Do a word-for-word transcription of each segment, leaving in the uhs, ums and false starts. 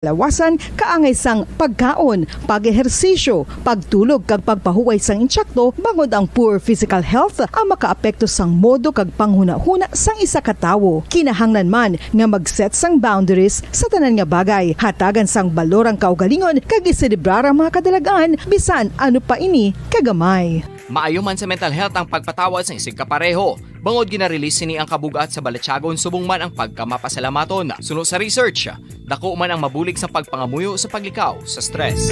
kalawasan kaangay sang pagkaon, pag-ehersisyo, pagtulog kag pagpahuway sang intsakto, bangod ang poor physical health ang makaapekto sang modo kag panghunahuna sang isa ka tawo. Kinahanglan man nga mag-set sang boundaries sa tanan nga bagay, hatagan sang balor ang kaugalingon kag iselebrar ang mga kadalag-an bisan ano pa ini kagamay. Maayo man sa mental health ang pagpatawad sang isigkapareho, bangod gina-release sini ang kabug-at sa balatyagon subong man ang pagkamapasalamaton. Suno sa research, dako man ang mabulig sa pagpangamuyo sa paglikaw sa stress.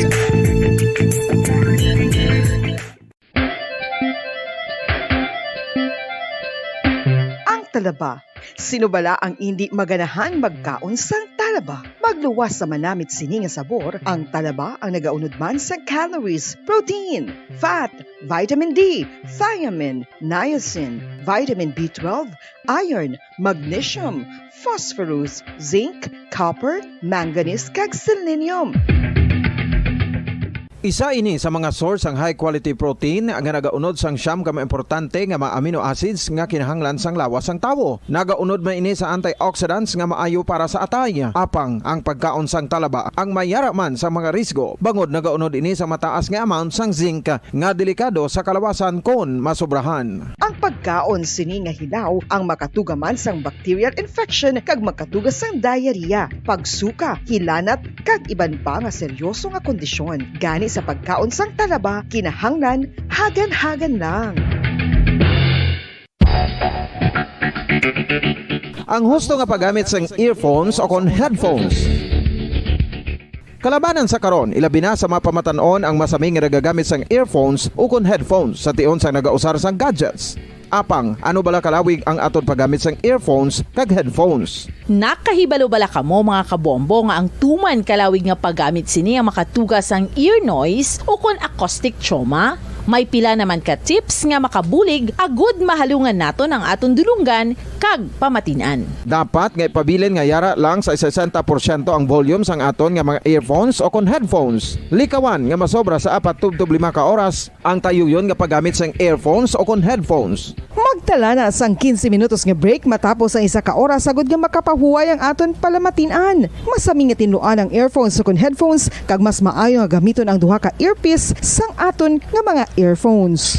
Ang talaba. Sino bala ang indi maganahan magkaon sang talaba? Magluwas sa manamit sini nga sabor, ang talaba ang nagaunod man sang calories, protein, fat, vitamin D, thiamine, niacin, vitamin B twelve, iron, magnesium, phosphorus, zinc, copper, manganese, kag selenium. Isa ini sa mga source sang high quality protein nga nagaunod sang siyam ka mga importante nga mga amino acids nga kinahanglan sang lawas sang tawo. Nagaunod man ini sa antioxidants nga maayo para sa atay. Apang ang pagkaon sang talaba ang mayara man sa mga risgo, bangod nagaunod ini sa mataas nga amount sang zinc nga delikado sa kalawasan kon masobrahan. Ang pagkaon sini nga hilaw ang makatuga man sang bacterial infection kag makatuga sang diarrhea, pagsuka, hilanat, kag iban pa nga seryoso nga kondisyon. Gani sa pagkaon sang talaba, kinahanglan hagan-hagan lang. Ang husto nga paggamit sang earphones o kon headphones. Kalabanan sa karon, ilabi na sa mga pamatan-on ang masami nga nagagamit sang earphones ukon headphones sa tion sang nagausar sang gadgets. Apang, ano bala kalawig ang aton paggamit sang earphones kag headphones? Nakahibalo bala kamo, mga kabombo, nga ang tuman kalawig nga paggamit sini ang makatuga sang ear noise ukon acoustic trauma? May pila naman ka tips nga makabulig agud mahalungan naton ang aton dulonggan kag pamatin-an. Dapat nga ipabilin nga yara lang sa sesenta porsyento ang volume sang aton nga mga earphones o kon headphones. Likawan nga masobra sa apat tubtob lima ka oras ang tayuyon nga paggamit sang earphones o kon headphones. Magtala na sang quince minutos nga break matapos ang isa ka oras agud nga makapahuway ang aton palamatin-an. Masami nga tinluan ang earphones o kon headphones, kag mas maayo nga gamiton ang duha ka earpiece sang aton nga mga earphones.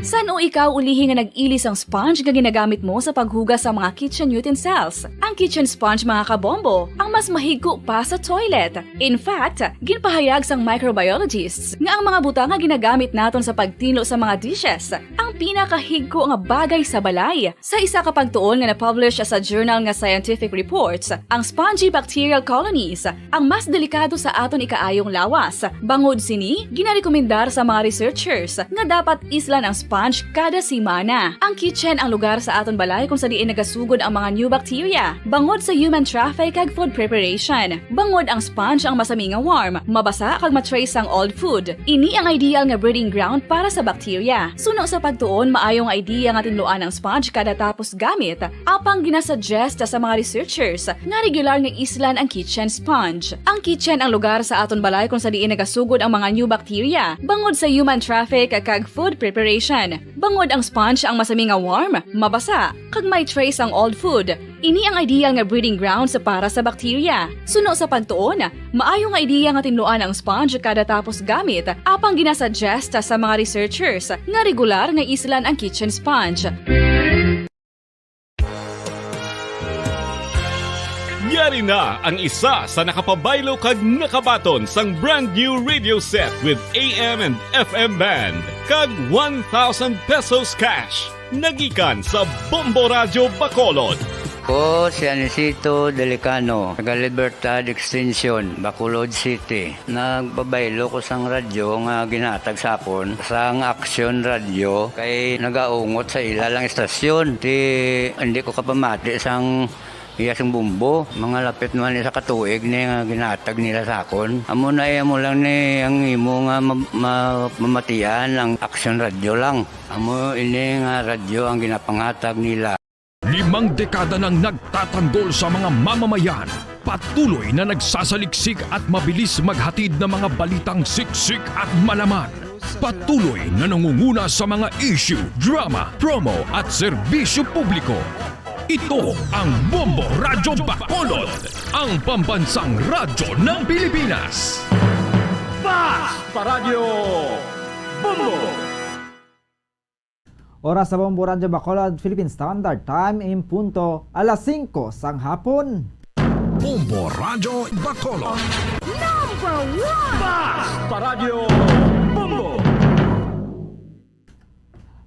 San-o ikaw ulihi nga nag-ili sang sponge nga ginagamit mo sa paghugas sa mga kitchen utensils? Ang kitchen sponge, mga kabombo, ang mas mahigko pa sa toilet. In fact, ginpahayag sang microbiologists nga ang mga butang nga ginagamit naton sa pagtinlo sa mga dishes ang pinakahigko nga bagay sa balay. Sa isa ka pagtuon nga na-publish sa journal nga Scientific Reports, ang spongy bacterial colonies ang mas delikado sa aton ikaayong lawas. Bangod sini, ginarekomendar sa mga researchers nga dapat islan ang sponge kada semana. Ang kitchen ang lugar sa aton balay kung sa diin nagasugod ang mga new bacteria, bangod sa human traffic kag food preparation. Bangod ang sponge ang masami nga warm, mabasa kag ma-trace ang old food. Ini ang ideal nga breeding ground para sa bacteria. Suno sa pagtuon, maayo nga idea nga tinluan ang sponge kada tapos gamit, apang ginasuggest sa mga researchers nga regular nga islan ang kitchen sponge. Ang kitchen ang lugar sa aton balay kung sa diin nagasugod ang mga new bacteria, bangod sa human traffic kag food preparation. Bangod ang sponge ang masami nga warm, mabasa, kag may trace ang old food, ini ang ideal nga breeding grounds para sa bacteria. Suno sa pagtuon, maayo nga idea nga tinluan ang sponge kada tapos gamit, apang ginasuggest sa mga researchers nga regular nga islan ang kitchen sponge. Yari na ang isa sa nakapabaylo kag nakabaton sang brand new radio set with A M and F M band kag one thousand pesos cash. Nagikan sa Bombo Radyo Bacolod. Ko si Anisito Delicano, taga Libertad Extension, Bacolod City. Nagpabaylo ko sang radyo nga ginhatag sa akon sang Aksyon Radyo kay nagaungot sa ila lang istasyon. Ti, hindi ko kapamati sang iya sing bumbo. Mga lapit naman isa ka tuig ni nga ginhatag nila sa akon. Amo na, eh, amo lang ni ang imo nga ma-, ma-, mamatian ang Aksyon Radyo lang. Amo ini nga radyo ang ginapanghatag nila. Limang dekada nang nagtatanggol sa mga mamamayan, patuloy na nagsasaliksik at mabilis maghatid ng mga balitang siksik at malaman. Patuloy na nangunguna sa mga issue, drama, promo at serbisyo publiko. Ito ang Bombo Radyo Bacolod, ang pambansang radyo ng Pilipinas. Fast Paradyo Bombo! Oras sa Bombo Radyo Bacolod, Philippine Standard Time, in punto alas singko sang hapon. Bombo Radyo Bacolod. Number one! Fast Paradyo Bombo!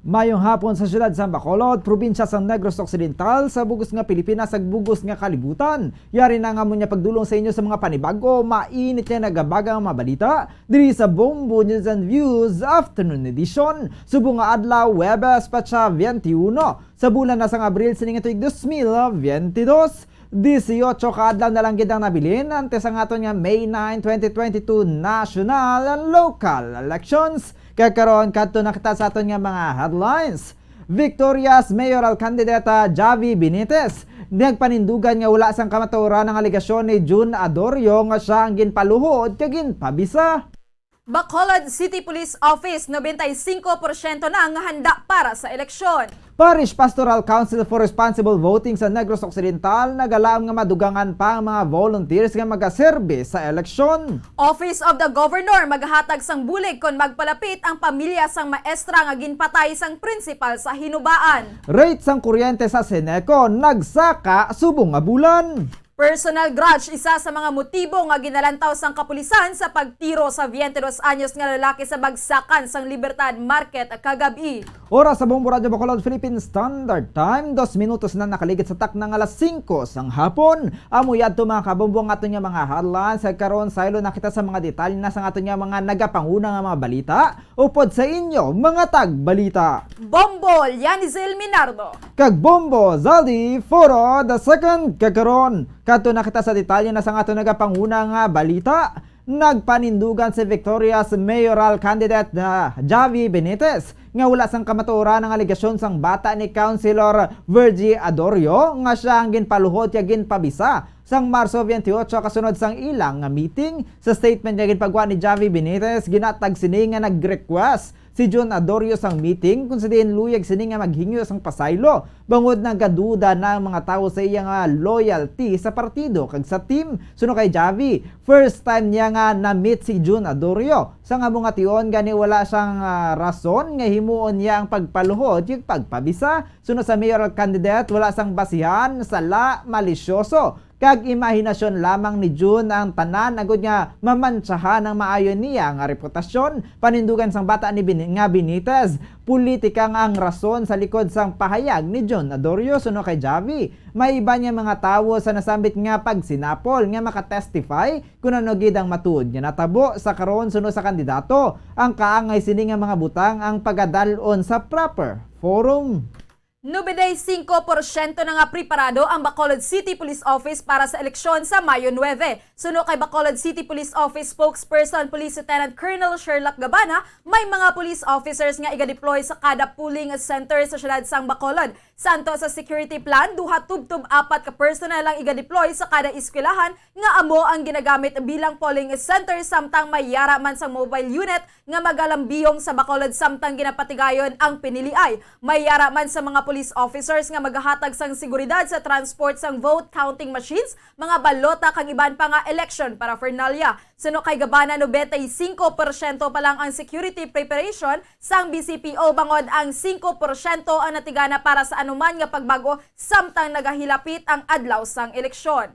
Mayong hapon sa siyudad sang Bacolod, probinsya sang Negros Occidental, sa bugos nga Pilipinas, sa bugos nga kalibutan. Yari na nga amo nga pagdulong sa inyo sa mga panibag-o, mainit nga nagabaga nga mga balita diri sa Bombo News and Views Afternoon Edition. Subong nga adlaw, Huwebes, petsa twenty-one, sa bulan na sang Abril sining tuig dos mil twenty-dos. Dieciocho ka adlaw na lang gid ang nabilin antes ang aton nga May nine, twenty twenty-two national and local elections. Kag karon, kadto na kita sa aton nga mga headlines. Victorious mayoral candidate, ah, Javi Benitez nagpanindugan nga wala sang kamatuoran ang alegasyon ni Jun Adorio nga sia ang ginpaluhod kag ginpabisa. Bacolod City Police Office, nobenta y singko porsyento na nga handa para sa eleksyon. Parish Pastoral Council for Responsible Voting sa Negros Occidental nagalaom nga madugangan pa ang mga volunteers nga magaserbi sa eleksyon. Office of the Governor magahatag sang bulig kon magpalapit ang pamilya sang maestra nga ginpatay sang prinsipal sa Hinubaan. Rate sang kuryente sa Seneco nagsaka subong nga bulan. Personal grudge, isa sa mga motibo nga ginalantaw sang kapulisan sa pagtiro sa twenty-dos anyos nga lalaki sa bagsakan sang Libertad Market kagab-i. Oras sa Bombo Radyo Bacolod, Philippine Standard Time, dos minutos na nakaligid sa takna nga alas singko sang hapon. Amo yadto, mga kabombo, ang aton nga mga headlines. Sa karon, saylo na kita sa mga detalye na sang aton nga mga nagapanguna nga mga balita. Upod sa inyo, mga tagbalita. Bombo Lianizel Minardo. Kag Bombo Zaldi Foro the second. Kag karon, kadto na kita sa detalye na sang aton nagapanguna nga balita. Nagpanindugan si victorious mayoral candidate na Javi Benitez nga wala sang kamatuoran ang alegasyon sang bata ni Councilor Virgie Adorio nga sia ang ginpaluhod kag ginpabisa sang Marso twenty-eight kasunod sang ilang nga meeting. Sa statement nga ginpagwa ni Javi Benitez, ginatag sini nga nag-request si Jun Adorio sang meeting, kung sa diin luyag sini nga maghingyo sang pasaylo, bangod nagaduda na ang mga tawo sa iya nga loyalty sa partido kag sa team. Suno kay Javi, first time niya nga na-meet si Jun Adorio. Sang amo nga tion, gani wala siyang, ah, rason nga himuon niya ang pagpaluhod kag pagpabisa. Suno sa mayoral candidate, wala sang basihan, sala, malisyoso kag imahinasyon lamang ni Jun ang tanan agod nga mamantsahan ang maayo niya nga reputasyon. Panindugan sang bata ni Bini-, nga Benitez, politika nga ang rason sa likod sang pahayag ni Jun Adorio. Suno kay Javi, may iban nga mga tawo sa nasambit nga pagsinapol nga makatestify kon ano gid ang matuod nga natabo. Sa karon, suno sa kandidato, ang kaangay sini nga mga butang ang pagadal-on sa proper forum. Nobenta y singko porsyento na nga preparado ang Bacolod City Police Office para sa eleksyon sa Mayo nuebe. Suno kay Bacolod City Police Office Spokesperson Police Lieutenant Colonel Sherlock Gabana, may mga police officers nga iga-deploy sa kada polling center sa siyudad sang Bacolod. Sa anto sa security plan, duha tubtob apat ka personnel ang iga-deploy sa kada eskwelahan nga amo ang ginagamit bilang polling center, samtang may yara man sang mobile unit nga magalambiyong sa Bacolod samtang ginapatigayon ang piniliay. May yara man sa mga police officers nga magahatag sang seguridad sa transport sang vote counting machines, mga balota kag iban pa nga election paraphernalia. Suno kay Gabana, nobenta y singko porsyento pa lang ang security preparation sang B C P O, bangod ang singko porsyento ang natigana para sa anuman nga pagbag-o samtang nagahilapit ang adlaw sang eleksyon.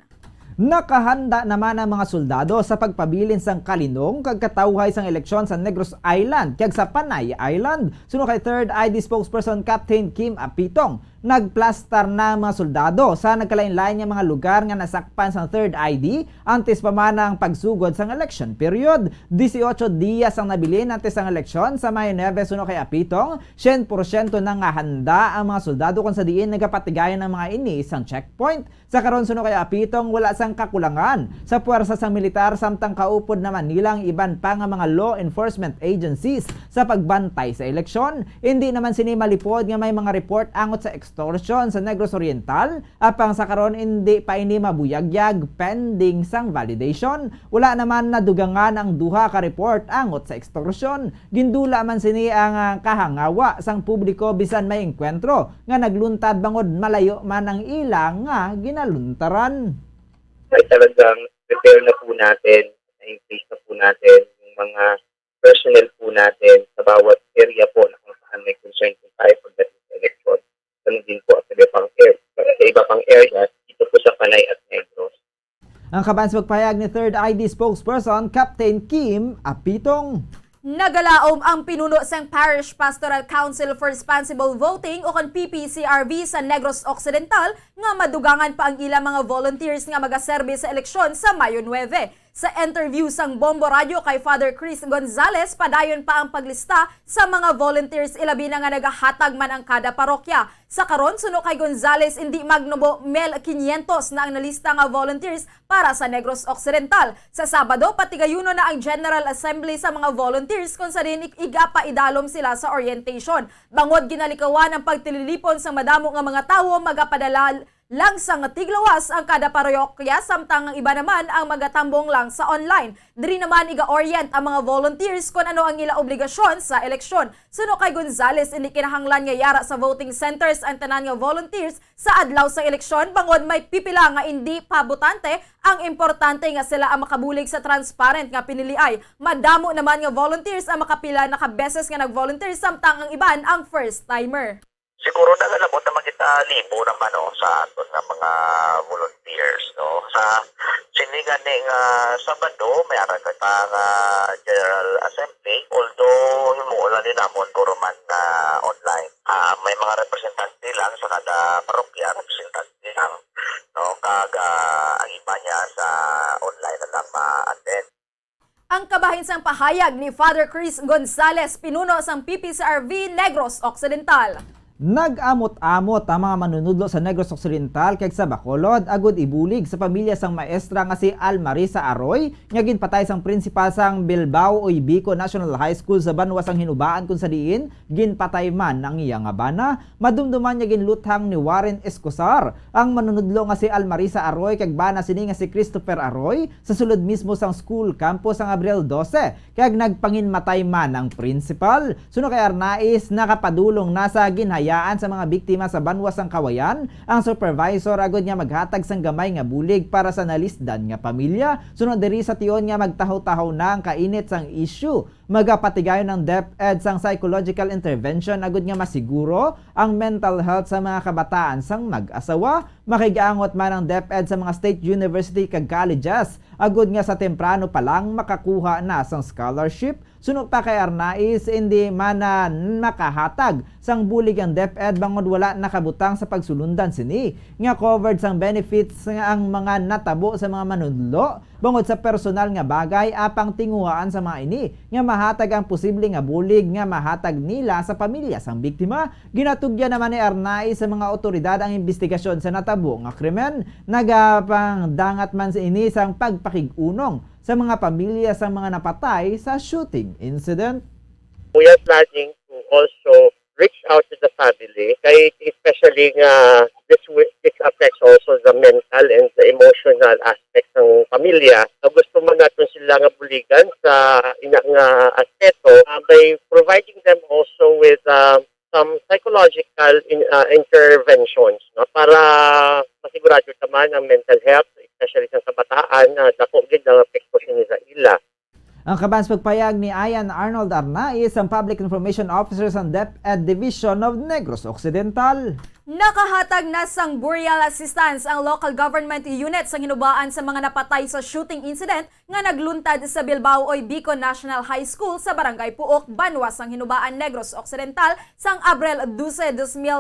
Nakahanda naman ang mga soldado sa pagpabilin sang kalinong kag katawhay sang eleksyon sa Negros Island kag sa Panay Island. Suno kay Third I D spokesperson Captain Kim Apitong, nagplastar na ang mga soldado sa nagkalain-lain nga mga lugar nga nasakpan sang Third I D antes pa man ang pagsugod sang election period. Dieciocho dias ang nabilin antes ang eleksyon sa Mayo nuebe. Suno kay Apitong, syen porsyento na nga handa ang mga soldado kung sa diin nagapatigayon ang mga ini sang checkpoint. Sa karon, suno kay Apitong, wala sang kakulangan sa puwersa sang militar, samtang kaupod naman nila ang iban pa nga mga law enforcement agencies sa pagbantay sa eleksyon. Indi naman sini malipod nga may mga report angot sa extortion sa Negros Oriental, apang sa karon indi pa ini mabuyagyag pending sang validation. Wala naman nadugangan ang duha ka report angot sa extortion. Gindula man sini ang, ah, kahangawa sang publiko bisan may engkwentro nga nagluntad bangod malayo man ang ila nga ginaluntaran. Ay, talagang prepare na po natin, na-in place na po natin yung mga personnel po natin sa bawat area po na kung saan may concern po tayo pagdating sa eleksyon. Ganun din po sa iba pang air-, sa iba pang areas, dito po sa Panay at Negros. Ang kaban sa pagpahayag ni Third I D spokesperson Captain Kim Apitong. Nagalaom ang pinuno sang Parish Pastoral Council for Responsible Voting o kon P P C R V sa Negros Occidental nga madugangan pa ang ila mga volunteers nga magaserbi sa eleksyon sa Mayo nuebe. Sa interview sang Bombo Radio kay Father Chris Gonzalez, padayon pa ang paglista sa mga volunteers, ilabi na nga nagahatag man ang kada parokya. Sa karon, suno kay Gonzalez, indi magnubo mil quinientos na ang nalista nga volunteers para sa Negros Occidental. Sa Sabado, patigayunon na ang General Assembly sa mga volunteers kung sa diin ig-, igapaidalom sila sa orientation. Bangod ginalikawan ang pagtililipon sa madamo nga mga tawo, magapadala lang sang tigluwas ang kada parokya, samtang ang iba naman ang magatambong lang sa online. Diri naman iga-orient ang mga volunteers kon ano ang ila obligasyon sa eleksyon. Suno kay Gonzalez, indi kinahanglan nga yara sa voting centers ang tanan nga volunteers sa adlaw sang eleksyon, bangod may pipila nga indi pa botante. Ang importante nga sila ang makabulig sa transparent nga piniliay. Madamo naman nga volunteers ang makapila na ka beses nga nag-volunteer, samtang ang iban ang first timer. Siguro nagalabot naman kita libo naman, no, sa aton nga mga volunteers, no. Sa sini gani nga Sabado, may ara kita nga General Assembly, although himuon lang ni namon puro man nga online. Ah, may mga representante lang sa kada parokya, representante lang, no, kag, ah, ang iba niya sa online na lang ma-attend. Ang kabahin sang pahayag ni Father Chris Gonzalez, pinuno sang P P C R V Negros Occidental. Nag-amot-amot ang mga manunudlo sa Negros Occidental kag sa Bacolod agud ibulig sa pamilya sang maestra nga si Almarisa Aroy, nga ginpatay sang prinsipal sang Bilbao Oybico National High School sa banwa sang Hinubaan, kung sa diin ginpatay man ang iya nga bana. Madumduman nga ginluthang ni Warren Escosar ang manunudlo nga si Almarisa Aroy kag bana sini nga si Christopher Aroy sa sulod mismo sang school campus sang Abril dose, kag nagpanginmatay man ang principal. Suno kay Arnaiz, nakapadulong na sa ginhayaan sa mga biktima sa banwa sang Kawayan ang supervisor agud nga maghatag sang gamay nga bulig para sa nalisdan nga pamilya. Suno diri, sa tion nga magtahaw-tahaw na ang kainit sang issue, magapatigayon ang DepEd sang psychological intervention agud nga masiguro ang mental health sa mga kabataan sang mag-asawa. Makigaangot man ang DepEd sa mga state university kag colleges agud nga sa temprano pa lang makakuha na sang scholarship. Suno pa kay Arnaiz, indi man na makahatag sang bulig ang DepEd bangod wala nakabutang sa pagsulundan sini nga covered sang benefits nga ang mga natabo sa mga manunlo bangod sa personal nga bagay, apang tinguhaan sa mga ini nga mahatag ang posible nga bulig nga mahatag nila sa pamilya sang biktima. Ginatugyan naman ni Arnaiz sa mga awtoridad ang imbestigasyon sa natabo nga krimen. Nagapangdangat man sa ini sang pagpakig-unong sa mga pamilya sang mga napatay sa shooting incident. We are planning to also reach out to the family, kay especially nga this wi-, this affects also the mental and the emotional aspect ng pamilya. So, gusto man naton sila nga buligan sa ina nga aspeto, uh, by providing them also with, uh, some psychological in-, uh, interventions, no, para masigurado ta man ang mental health, especially sa kabataan, na dako gid ang apekto sini sa ila. Ang kaban sa pagpayag ni Ian Arnold Arnaiz, ang Public Information Officer sa DepEd Division of Negros Occidental. Nakahatag na sang burial assistance ang local government unit sa Hinubaan sa mga napatay sa shooting incident nga nagluntad sa Bilbao Oybico National High School sa Barangay Puok, banwa sang Hinubaan, Negros Occidental, sang Abril dose, dos mil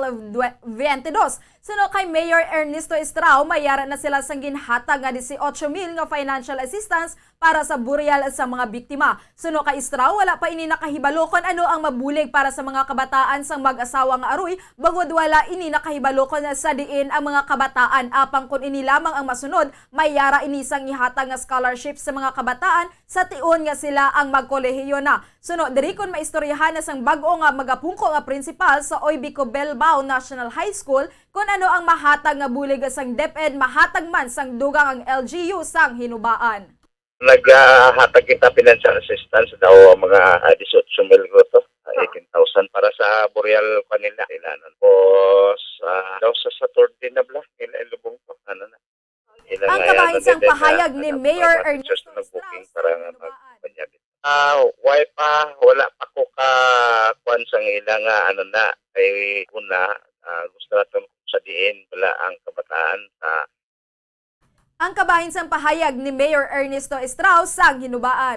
veinte dos. Suno kay Mayor Ernesto Estrao, may ara na sila sang ginhatag nga dieciocho mil nga financial assistance para sa burial sa mga biktima. Suno kay Estrao, wala pa ini nakahibalo kon ano ang mabulig para sa mga kabataan sang mag-asawa nga aroy, bangod wala ini Kahibalo kon sa diin ang mga kabataan, apang kon ini lamang ang masunod, may yara ini sang ihatag nga scholarship sa mga kabataan sa tion nga sila ang magkolehiyo na. Suno diri, kon maistoryahan na sang bag-o nga magapungko nga prinsipal sa Oy Bicobelbao National High School, kon ano ang mahatag nga bulig sang DepEd, mahatag man sang dugang ang L G U sang Hinubaan. Naghatag kita financial assistance daw ang mga, ah, eighteen mil groto, ah, eighteen thousand para sa burial pa nila. Kailangan po sa, daw sa Saturday na bala, ila ilubong to. Ano na? Ila Ang nga, kabahin ano, sang deadline na, pahayag ni ano, Mayor mga teachers Ernesto na nag-booking Strauss para nga Hinubaan. Magpanyabi. Ah, way pa, wala pa ko ka kuwan sang ila nga, ano na, kay una, ah, gusto naton sa diin wala ang kabataan sa Ang kabahin sang pahayag ni Mayor Ernesto Estrao sang Hinubaan.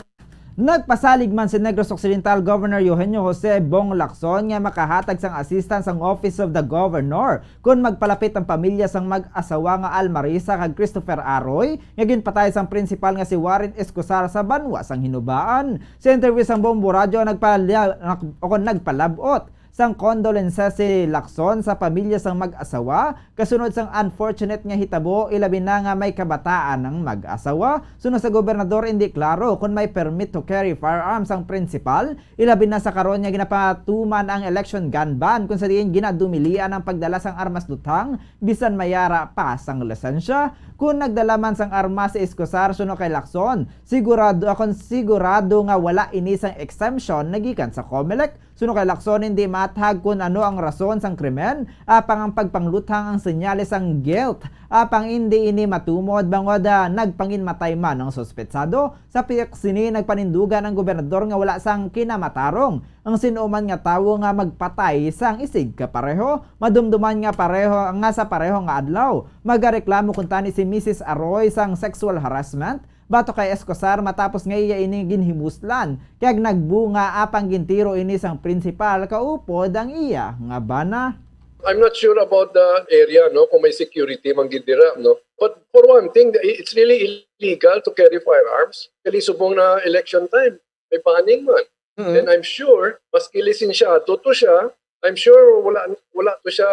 Nagpasalig man si Negros Occidental Governor Eugenio Jose Bong Lacson nga makahatag sang assistance ang Office of the Governor kon magpalapit ang pamilya sang mag-asawa nga Almarisa kag Christopher Aroy nga ginpatay sang prinsipal nga si Warren Escosar sa banwa sang Hinubaan. Sa interview sang Bombo Radyo, nagpalya-, nak-, o kon nagpalab-ot sang condolences si Lacson sa pamilya sang mag-asawa kasunod sang unfortunate nga hitabo, ilabi na nga may kabataan ang mag-asawa. Suno sa gobernador, indi klaro kon may permit to carry firearms ang prinsipal, ilabi na sa karon nga ginapatuman ang election gun ban, kung sa diin ginadumilian ang pagdala sang armas luthang bisan may yara pa sang lisensya. Kung nagdala man sang armas si Escosar, suno kay Lacson, sigurado, akon sigurado nga wala ini sang exemption nagikan sa Comelec. Suno kay Lacson, hindi maathag kun ano ang rason sang krimen, apang ang pagpangluthang ang senyales sang guilt, apang hindi ini matumod bangod, ah, nagpanginmatay man ang suspetsado. Sa pihak sini, nagpanindugan ang gobernador nga wala sang kinamatarong ang sin-o man nga tawo nga magpatay sang isigkapareho. Madumduman nga pareho, nga sa pareho nga adlaw, magareklamo kuntani si Missus Arroy sang sexual harassment batok kay Escosar matapos nga iya ini ginhimuslan kag nagbunga, apang gintiro ini sang prinsipal kaupod ang iya nga bana. I'm not sure about the area, no, kung may security man gid dira, no. But for one thing, it's really illegal to carry firearms. Kay subong na election time, may banning man. Mm. And I'm sure, maski lisensyado to siya, I'm sure wala, wala to siya,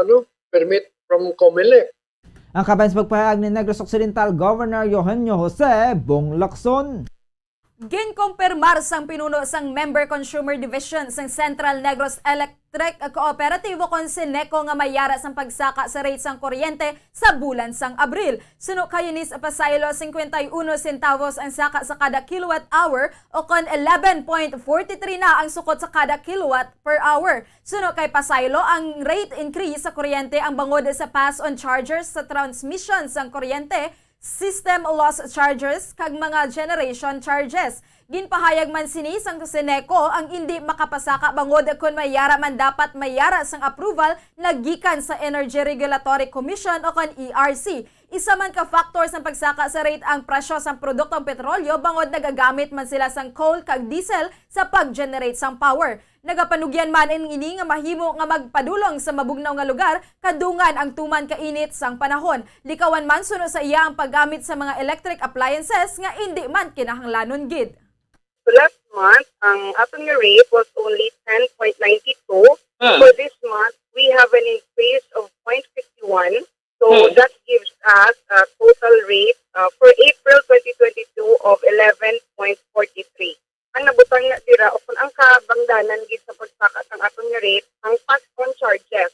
ano, permit from Comelec. Ang kabahin sa pagpahayag ni Negros Occidental Governor Eugenio Jose Bong Lacson. Ginkumpirmar sang pinuno sang Member Consumer Division sang Central Negros Electric Cooperative, o kon CENECO, nga may yara sang pagsaka sa rate sang kuryente sa bulan sang Abril. Suno kay Eunice Pasaylo, cincuenta y uno centavos ang saka sa kada kilowatt hour, o kon eleven point forty three na ang sukot sa kada kilowatt per hour. Suno kay Pasaylo, ang rate increase sa kuryente ang bangod sa pass-on charges sa transmission sang kuryente, system loss charges, kag mga generation charges. Ginpahayag man sini sang CENECO, ang indi makapasaka bangod kon may yara man dapat may yara sang approval nga gikan sa Energy Regulatory Commission o kon E R C. Isa man ka factor sang pagsaka sa rate ang presyo sang produktong petrolyo, bangod nagagamit man sila sang coal kag diesel sa pag-generate sang power. Nagapanugyan man ini nga mahimo nga magpadulong sa mabugnaw nga lugar kadungan ang tuman ka init sang panahon. Likawan man suno sa iya ang paggamit sa mga electric appliances nga indi man kinahanglanon gid. So last month, ang aton nga rate was only ten point nine two. Hmm. For this month, we have an increase of point fifty one. So Hmm. that gives us a total rate, uh, for April twenty twenty-two of eleven point forty three. Ang nabutang na dira, o kung ang kabangdanan gid sa pagsaka sang aton nga rate, ang pass-on charges.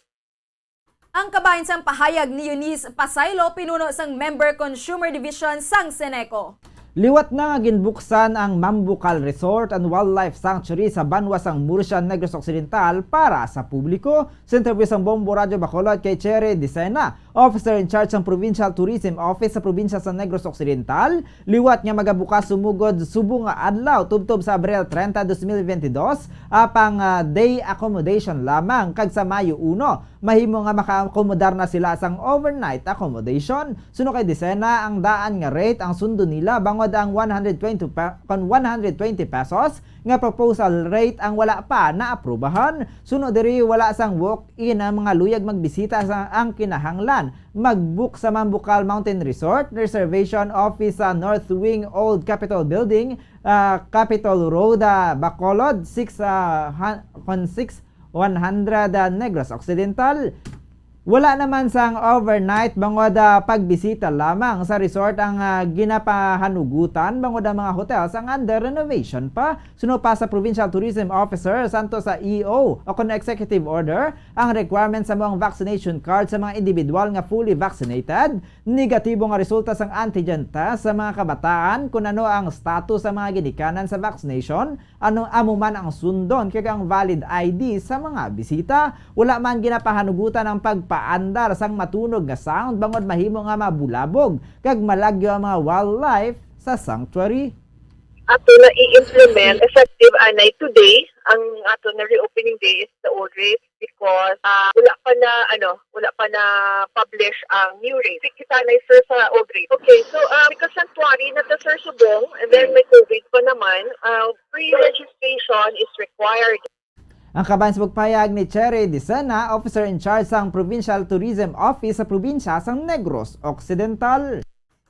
Ang kabahin sang pahayag ni Eunice Pasaylo, pinuno sang Member Consumer Division sang CENECO. Liwat na nga ginbuksan ang Mambukal Resort and Wildlife Sanctuary sa banwa sang Murcia, Negros Occidental para sa publiko. Sa interview sang Bombo Radyo Bacolod kay Cherry Dicena, Officer in Charge sang Provincial Tourism Office sa probinsya sa Negros Occidental, liwat nga magabukas sumugod subong nga adlaw, tubtob sa Abril treinta, dos mil veintidós, apang, ah, day accommodation lamang, kag sa Mayo uno, mahimo nga makaakomodar na sila sang overnight accommodation. Suno kay Dicena, ang daan nga rate ang sundo nila, bangod ang one hundred twenty pe-, kon one hundred twenty pesos nga proposal rate ang wala pa naaprubahan. Suno diri, wala sang walk-in ang mga luyag magbisita sa ang kinahanglan. Mag-book sa Mambukal Mountain Resort, Reservation Office sa North Wing Old Capitol Building, ah, Capitol Road, ah, Bacolod, six, ah, han-, kon six one hundred, ah, Negros Occidental. Wala naman sang overnight bangod, ah, pagbisita lamang sa resort ang, ah, ginapahanugutan bangod ang mga hotels ang under renovation pa. Suno pa sa Provincial Tourism Officer santo sa E O o kon executive order, ang requirement sa mga vaccination card sa mga individual nga fully vaccinated, negatibo nga resulta sang antigen test sa mga kabataan, kun ano ang status sa mga ginikanan sa vaccination, ano amo man ang sundon kag ang valid I D sa mga bisita. Wala man ginapahanugutan ang pagpaandar sang matunog nga sound bangod mahimo nga mabulabog kag malagyo ang mga wildlife sa sanctuary. Ato na i-implement effective anay today. Ang ato na reopening day is the old rate because ah, wala pa na ano, wala pa na publish ang new rate. Kita na sir sa old rate. Okay, so ah, because sanctuary na to sir subong and then may COVID pa naman, ah, pre-registration is required. Ang kabahin sa pagpahayag ni Cherry Dicena, officer in charge sang Provincial Tourism Office sa probinsya sang Negros Occidental.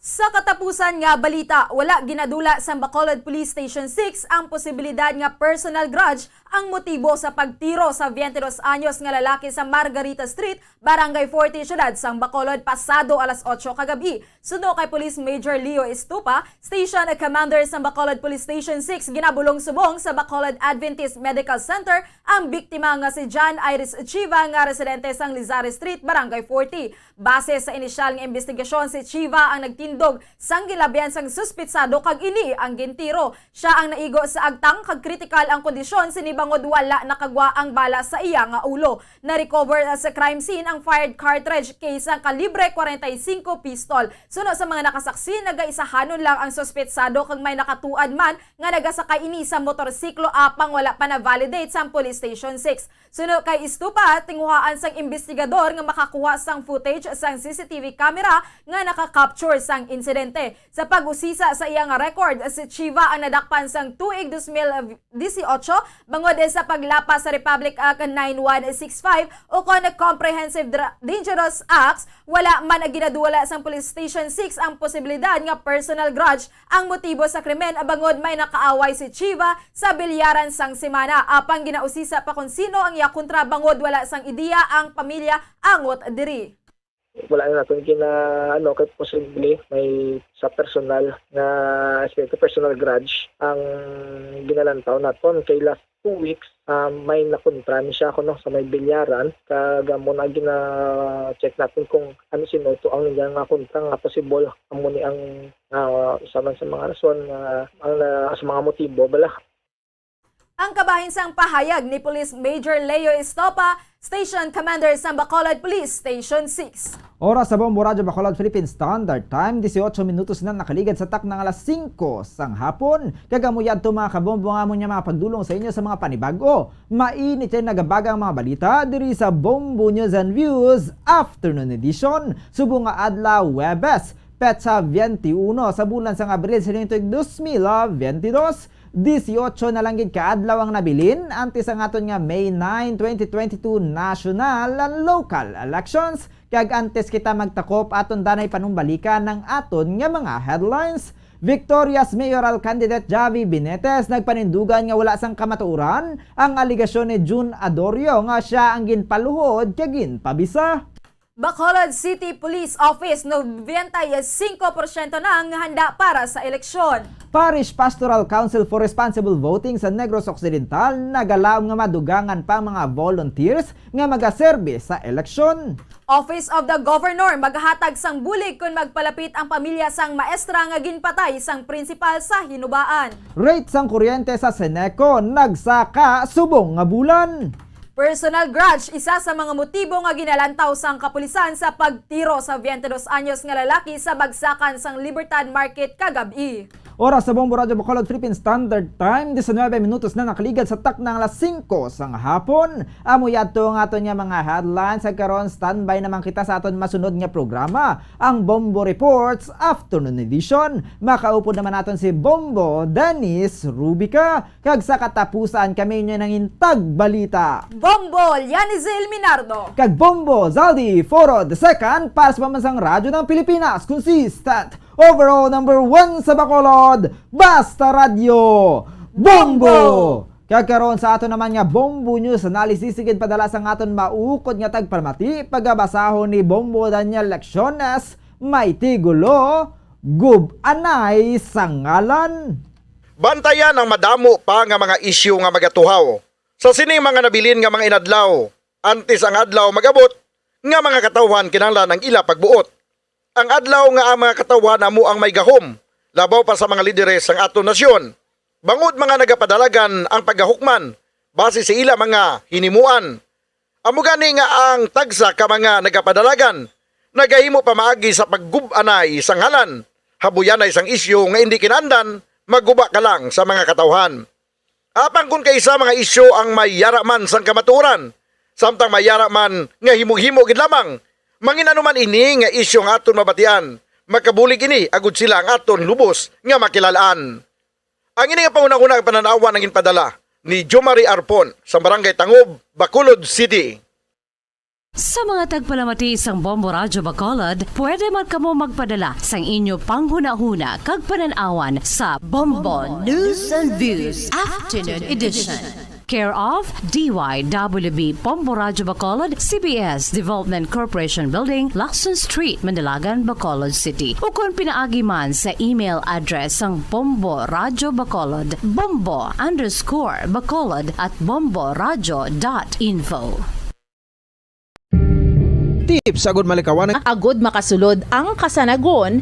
Sa katapusan nga balita, wala ginadula sang Bacolod Police Station six ang posibilidad nga personal grudge ang motibo sa pagtiro sa twenty-two anyos nga lalaki sa Margarita Street, Barangay forty, siyudad sang Bacolod, pasado alas otso kagab-i. Suno kay Police Major Leo Estupa, Station Commander sang Bacolod Police Station six, ginabulong subong sa Bacolod Adventist Medical Center ang biktima nga si John Iris Chiva nga residente sang Lizari Street, Barangay forty. Base sa inisyal nga imbestigasyon, si Chiva ang nagtindog sang gilabyan sang suspitsado kag ini ang gintiro. Siya ang naigo sa agtang kag kritikal ang kondisyon sini bangod wala nakagwa ang bala sa iya nga ulo. Na-recover sa crime scene ang fired cartridge case sang kalibre forty-five pistol. Suno sa mga nakasaksi, nagaisahanon lang ang suspitsado kag may nakatuad man nga nagasakay ini sa motorsiklo apang wala pa na-validate sang Police Station six. Suno kay Estupa, tinguhaan sang imbestigador nga makakuha sang footage sang C C T V camera nga naka-capture sang insidente. Sa pag-usisa sa iya nga record, si Chiva ang nadakpan sang tuig dos mil dieciocho bangod sa paglapas sa Republic Act nine one six five o kon Comprehensive Dra- Dangerous Acts. Wala man ginadula sang Police Station six ang posibilidad nga personal grudge ang motibo sa krimen bangod may nakaaway si Chiva sa bilyaran sang semana. Apang ginausisa pa kon sino ang iya kontra bangod wala sang ideya ang pamilya angot diri. Wala na naton gina ano kay posible may sa personal nga aspect, personal grudge ang ginalantaw naton kay last two weeks, ah, may nakontra ni siya kuno sa may bilyaran, kag amo na gina-check naton kung ano sino to ang iya nga kontra nga possible amo ni ang ah, usa man sa mga rason nga ang na, sa mga motibo bala. Ang kabahin sang pahayag ni Police Major Leo Estopa, Station Commander sang Bacolod Police Station six. Oras sa Bombo Radyo Bacolod Philippine Standard Time, dieciocho minutos na nakaligad sa takna nga alas singko sang hapon. Kag amo yadto, mga kabombo, nga amon nga mga pagdulong sa inyo sa mga panibag-o. Mainit kay nagabagang mga balita diri sa Bombo News and Views Afternoon Edition. Subong nga adlaw, Huwebes, petsa twenty-uno sa bulan sang Abril sa tuig dos mil twenty-dos. Dieciocho na lang gid ka adlaw ang nabilin antes ang aton nga May nine, twenty twenty-two national and local elections. Kag antes kita magtakop, aton danay panumbalikan ang aton nga mga headlines. Victorious mayoral candidate Javi Binetes nagpanindugan nga wala sang kamatuoran ang alegasyon ni Jun Adorio nga sia ang ginpaluhod kag ginpabisa. Bacolod City Police Office, noventa y cinco porsyento na nga handa para sa eleksyon. Parish Pastoral Council for Responsible Voting sa Negros Occidental nagalaom nga madugangan pa ang mga volunteers nga magaserbi sa eleksyon. Office of the Governor maghatag sang bulig kon magpalapit ang pamilya sang maestra nga ginpatay sang prinsipal sa Hinubaan. Rate sang kuryente sa Seneco nagsaka subong nga bulan. Personal grudge, isa sa mga motibo nga ginalantaw sang kapulisan sa pagtiro sa twenty-two anyos nga lalaki sa bagsakan sang Libertad Market kagab-i. Oras sa Bombo Radyo Bacolod Philippine Standard Time, diecinuebe minutos na nakaligad sa takna nga alas singko sang hapon. Amo yadto ang aton nga mga headlines. Sa karon, standby naman kita sa aton masunod nga programa, ang Bombo Reports Afternoon Edition. Makaupod naman naton si Bombo Dennis Rubica. Kag sa katapusan, kami inyo nangin tagbalita, Bombo Lianizil Minardo. Kag Bombo Zaldi Foro the second para sa Pambansang Radyo ng Pilipinas. Consistent, overall number one sa Bacolod. Basta Radyo, Bombo! Kag karon sa aton naman nga Bombo News Analysis, sigid padala sang aton maukod nga tagpalamati, pagabasahon ni Bombo Daniel Lecciones, may tigulo, Gub-anay sa Ngalan. Bantayan ang madamo pa nga mga isyu nga magatuhaw sa sining mga nabilin nga mga inadlaw, antes ang adlaw mag-abot nga mga katawhan kinahanglan ang ila pagbuot. Ang adlaw nga ang mga katawhan amo ang may gahom, labaw pa sa mga lideres sang aton nasyon, bangod mga nagapadalagan ang pagahukman base sa ila mga hinimuan. Amo gani nga ang tagsa ka mga nagapadalagan nagahimo pamaagi sa paggub-anay sa ngalan, habuyanay sang isyu nga indi kinahanglan maguba ka lang sa mga katawhan. Apang kon kaisa mga isyu ang may yara man sang kamatuoran, samtang may yara man nga himo-himo gid lamang, mangin-ano man ini nga isyu nga aton mabatian, makabulig ini agud sila ang aton lubos nga makilalaan. Ang ini nga panghunahuna nga panan-awan ang ginpadala ni Jomari Arpon sa Barangay Tangob, Bacolod City. Sa mga tagpalamati sang Bombo Radyo Bacolod, pwede man kamo magpadala sang inyo panghunahuna kag panan-awan sa Bombo News and Views Afternoon Edition. Care of D Y W B Bombo Radyo Bacolod, C B S Development Corporation Building, Lacson Street, Mandalagan, Bacolod City. Ukon pinaagi man sa email address sang Bombo Radyo Bacolod, bombo underscore bacolod at bomboradyo dot info. Tips agud malikawan. Agud makasulod ang kasanagon,